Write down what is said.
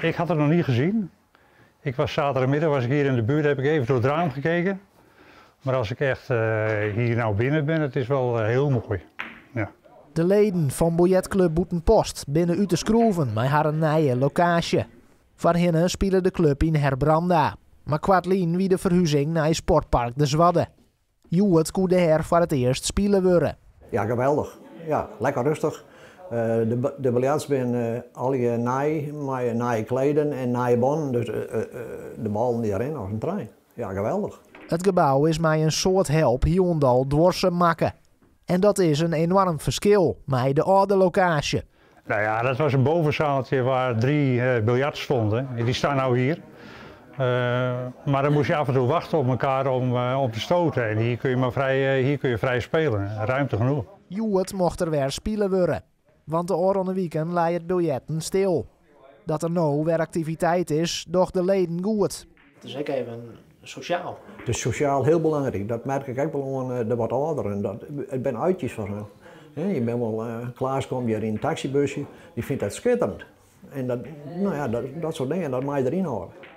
Ik had het nog niet gezien. Ik was zaterdagmiddag was ik hier in de buurt, heb ik even door het raam gekeken. Maar als ik echt hier nou binnen ben, het is wel heel mooi. Ja. De leden fan biljertklup Bûtenpost binne út de skroeven mei harren nije lokaasje. Foarhinne spile de klup yn Herbranda. Mar koartlyn wie de ferhuzing nei sportpark De Swadde. Hjoed koe dêr foar it earst spile wurde. Ja, geweldich. Ja, lekker rêstich. De biljerts binne allegear nij, mei nije kleden en nije bannen. Dus de ballen dy rinne as in trein. Ja, geweldich. It gebou is mei in soad help hielendal duorsum makke. En dat is in enoarm ferskil mei de âlde lokaasje. Nou ja, dat was een bovenzaaltje waar drie biljarts stonden. Die staan nou hier. Maar dan moest je af en toe wachten op elkaar om te stoten. En hier kun je maar vrij, hier kun je vrij spelen. Ruimte genoeg. Hjoed mocht der wer spile wurde. Want de ôfrûne wiken lei it biljerten stil. Dat der no wer aktiviteit is, docht de leden goed. It is ek even sosjaal. It is sosjaal hiel belangryk. Dat merk ik ek wol oan de wat âlderen. Dat, it binne uitjes foar hun. Je binne wol, Klaas komt hjir yn in taksybusje, dy fynt dat skitterend. En dat, no ja, dat soart dingen, dat mei je deryn hâlde.